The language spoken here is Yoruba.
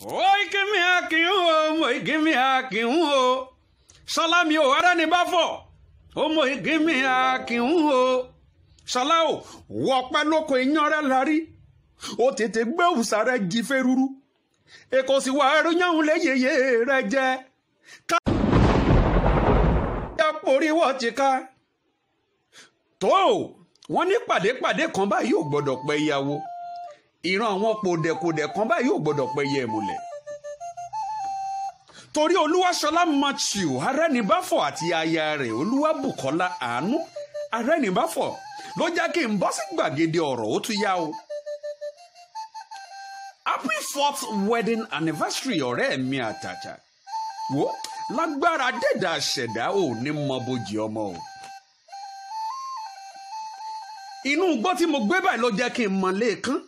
Oikimi akin o, mo ikimi akin o. Ṣọlá mi ò Arẹ́nibáfọ̀, ó mo ikimi akin o. Ṣọlá o, wọ́pẹ́ lóko iyán rẹ̀ larí. Ó tètè gbé òòsà rẹ̀ jí fẹ́rúrú. Èkó sì wá ẹrú yáhùn léyeye rẹ̀ jẹ́. Ká porí wọ́n ti ká. Tó wọ́n ní pàdépàdé kan báyìí ò gbọ́dọ̀ pẹ́ ìyàwó. Ìran àwọn kòdẹ̀kòdẹ̀ kan báyìí ò gbọ́dọ̀ pẹ́ yẹ ìmùlẹ̀. Torí Olúwaṣọlá Matthew Arẹ́nibáfọ̀ àti aya rẹ̀ Olúwabùkọ́lá Àánú Arẹ́nibáfọ̀ ló jẹ́ kí n bọ́ sí gbàgede ọ̀rọ̀ ó tún yá o. Happy fourth wedding anniversary ọ̀rẹ́ mi àtàtà. Wo lágbára dẹ́dà ṣẹ̀dá ò ní mọ bójì ọmọ o. Inú igbó tí mo gbé báyìí ló jẹ́ kí n mọ lẹ́ẹ̀kan.